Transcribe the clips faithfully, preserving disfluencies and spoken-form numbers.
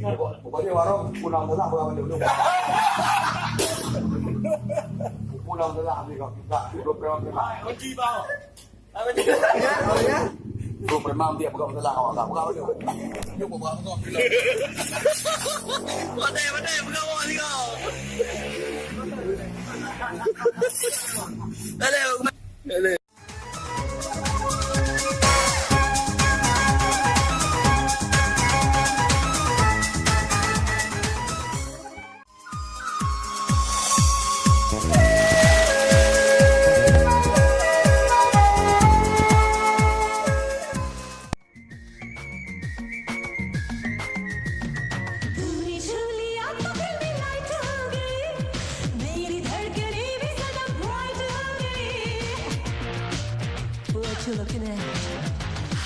Pokoknya warung pulang telah, pulang balik dulu. Pulang telah ni kau kita dua puluh telah. Rugi bang. Dua puluh dia pegang telah awak tak pegang tu. Dia buat apa kau? Pakai, pakai, pegang awak ni kau. Dale, dale. तूने छू लिया तो दिल में लाइट हो गई, मेरी धड़कनें भी सनम ब्राइट हो गई। What you looking at?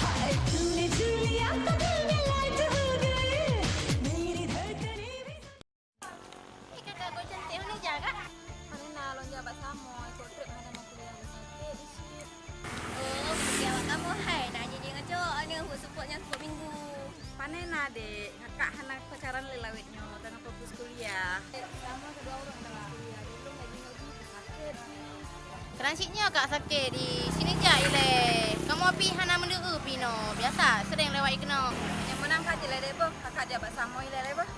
हाय, तूने छू लिया तो दिल में लाइट हो गई, मेरी धड़कनें भी. Eh, kakak kok cantik, mana jak, Kak? Mana na lôn jak bak Samoe, kok trép hana na kuliah, sakét di sit. Oh, kuliah bak kamoe hai, na jijing aco, ane buet seupôt nyang seupôt minggu. Pane na, Dek? Kakak hana pacaran lé lawét nyoe, teungoh fokus kuliah. Sama kedua orang dalam kuliah, dulu lagi lagi sakét ni. Keuransik nyoe kak sakét di sini jak ilée. Kamoe pih hana meundeue pih noe. Biasa sering lewat ikeunoe. Nyang meunang ka jilée deh boh, kakak jak bak Samoe ilée deh boh.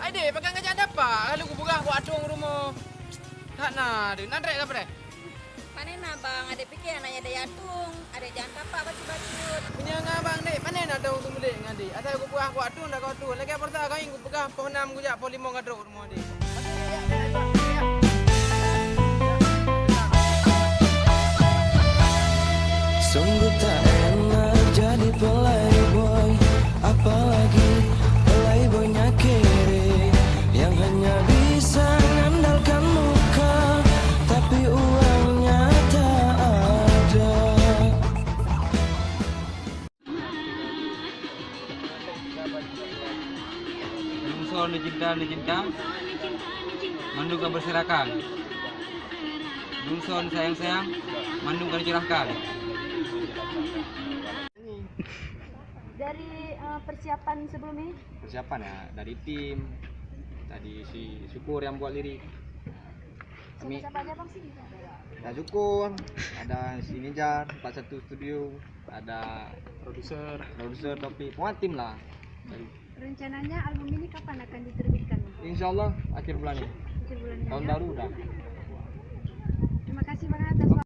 Aideh, pakai ngajak dapa? Lalu kupeugah buat atong rumoh. That na, deh, na trek ka preh? Pane na bang, adek pikir anak nyan daya atong, adek jangan tapak bacut-bacut. Meunyoe ngon abang deh, pane na atong teumulék ngon adek? Asai kupeugah buat atong dak kau atong. Lagèe peurasa kau ingat kupeugah poh nam kujak poh limong ka trok. Sungguh tak enak jadi playboy, apalagi playboynya kere, yang hanya bisa ngandalkan muka, tapi uangnya tak ada. Dungson dicinta, dicinta, mandum ka berserakan. Dungson sayang-sayang, mandum ka dicurahkan. Dari, eh, persiapan sebelum ini? Persiapan ya, dari tim, tadi si Syukur yang buat lirik. Sama siapa aja, Bang? Ada Syukur, ada si Nijar, empat satu Studio, ada produser, produser Topik, semua tim lah. Rencananya album ini kapan akan diterbitkan? Insya Allah akhir bulan ini. Akhir bulan ini, ya? Tahun baru dah. Terima kasih banget atas